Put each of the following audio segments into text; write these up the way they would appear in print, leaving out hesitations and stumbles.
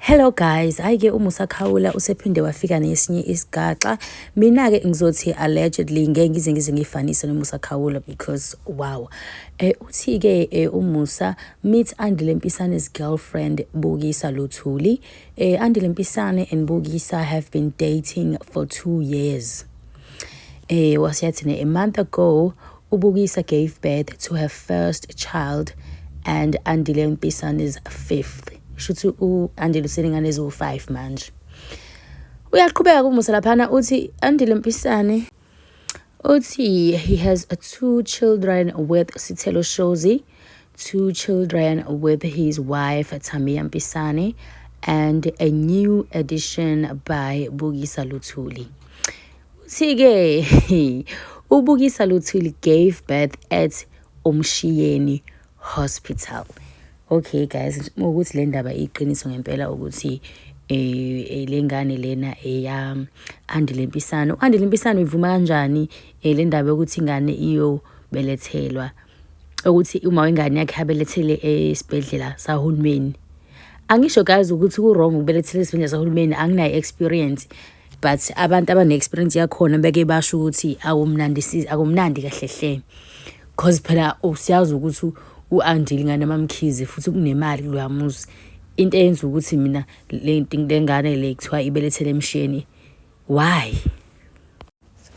Hello guys, hhayi-ke uMusa Khawula usephinde wafika nesinye isigaxa. Mina-ke ngizothi allegedly ngeke ngize ngifanise noMusa Khawula because wow. Uthi-ke uMusa meet Andile Mpisane's girlfriend Bukisa Luthuli. Andile Mpisane and Bukisa have been dating for 2 years. Wasiyathi a month ago uBukisa gave birth to her first child and Andile Mpisane's fifth. Shuthi u-Andile usenengane eziwu-5 manje. Uyaqhubeka kuMusa laphana, uthi Andile Mpisane, uthi he has two children with Sithelo Shozi, two children with his wife Tamia Mpisane, and a new addition by Bukisa Luthuli. Uthi-ke uBukisa Luthuli gave birth at Umshiyeni Hospital. Okay guys, ukuthi le ndaba iqiniso ngempela ukuthi le ngane lena eya Andile Mpisane. U-Andile Mpisane uyivuma kanjani le ndaba yokuthi ingane iyobelethelwa, ukuthi uma wengane yakhe abelethele esibhedlela sahulumeni? Angisho guys ukuthi ku-wrong ukubelethela esibhedlela sahulumeni, anginayo experience, but abantu abane-experience yakhona beke basho ukuthi awumnandi, akumnandi kahle hle, cause phela siyazi ukuthi u-Andile ingane maMkhize futhi kunemali kuloya muzi. Into eyenza ukuthi mina le ngane le kuthiwa ibelethele emshiyeni, why?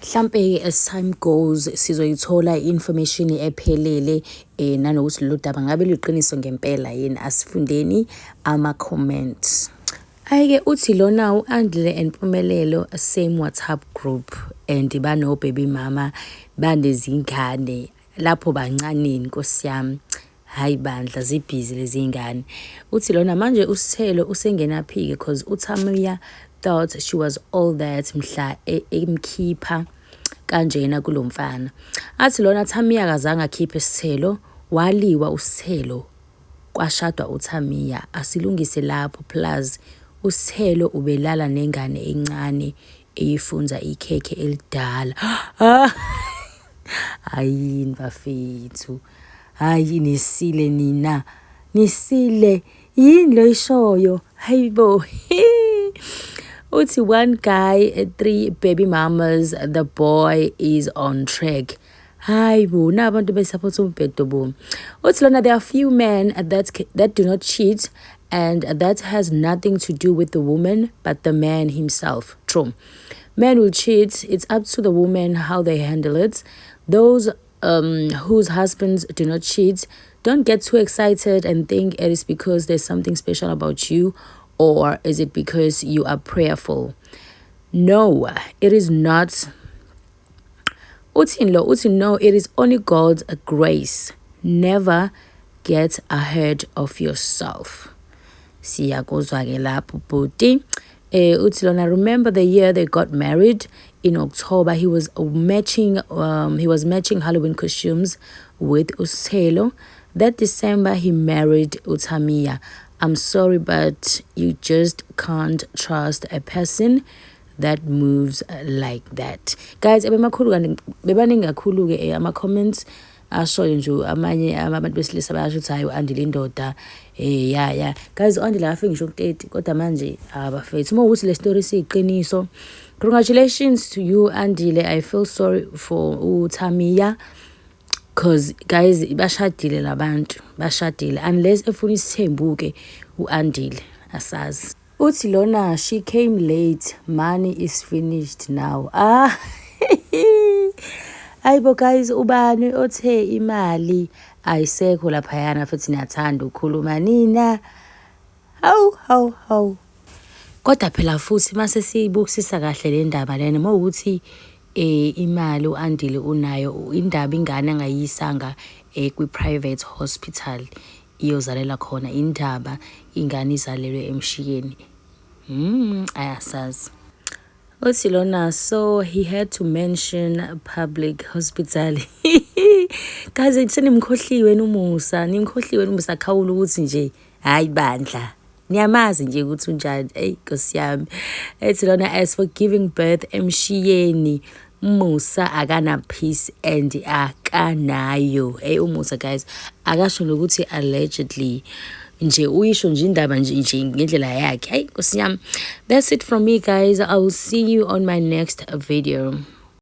Mhlampe as time goes sizoyithola i-information ephelele nanokuthi lolu daba ngabe luyiqiniso ngempela yini. Asifundeni ama-comments. Ayike, uthi lona u-Andile and Mpumelelo same WhatsApp group and bano baby mama, banezingane lapho bancane, nkosi yami. Hayi bandla, zibhizi lezi ngane. Uthi lona manje uSithelo usengenaphi-ke, cause uThamiya thought she was all that mhla emkhipha kanjena kulo mfana. Athi lona Thamiya akazange akhiphe Sithelo, waliwa uSithelo, kwashadwa uThamiya. Asilungise lapho, plus uSithelo ubelala nengane encane eyifunza ikhekhe elidala. Hayini bafethu, hayi nisile nina, nisile yini lo ishoyo? Hayibo. Uthi one guy, three baby mamas, the boy is on track. Hayi bo, nabantu be-support umbhedo bo. Uthi lona there are few men that do not cheat and that has nothing to do with the woman but the man himself. True, men will cheat. It's up to the woman how they handle it. Those whose husbands do not cheat, don't get too excited and think it is because there's something special about you or is it because you are prayerful. No, it is not. Uthini lo? Uthi no, it is only God's grace. Never get ahead of yourself. Siyakuzwa ke lapho bhuti. Uthi lona remember the year they got married in October, he was matching Halloween costumes with uSithelo. That December he married uTamia. I'm sorry, but you just can't trust a person that moves like that. Guys, ebemakhulu kanti bebaningi kakhulu ke ama comments ashoyo nje. Amanye abantu besilisa bayasho ukuthi hayi, u-Andile indoda. Ya, guys, u-Andile akafiki ngisho ku-30, kodwa manje abafethu, uma ukuthi le story siyiqiniso, congratulations to you, Andile. I feel sorry for uThamiya cause guys, bashadile labantu, bashadile, unless efuna isithembu-ke u-Andile, asazi. Uthi lona she came late, money is finished now. Ah, hayibo guys, ubani othe imali ayisekho laphayana? Futhi niyathanda ukukhuluma nina. Hawu hawu hawu, kodwa phela futhi mase siyibukisisa kahle le ndaba lena, mawukuthi imali u-Andile unayo, indaba ingane angayisanga kwi-private hospital iyozalela khona, indaba ingane izalelwe emshiyeni? Ayasazi. Uthi lona so he had to mention public hospital. Guys, senimkhohliwe noMusa, nimkhohliwe noMusa Khawula ukuthi nje hayi bandla, niyamazi nje ukuthi unjani. Eyi nkosi yami. Ethi lona as for giving birth emshiyeni, Musa akana peace and akanayo. Hey, uMusa guys akasho nokuthi allegedly. Nje uyisho nje indaba nje nje ngendlela yakhe. Hayi, Nkosi yami. That's it from me, guys. I will see you on my next video.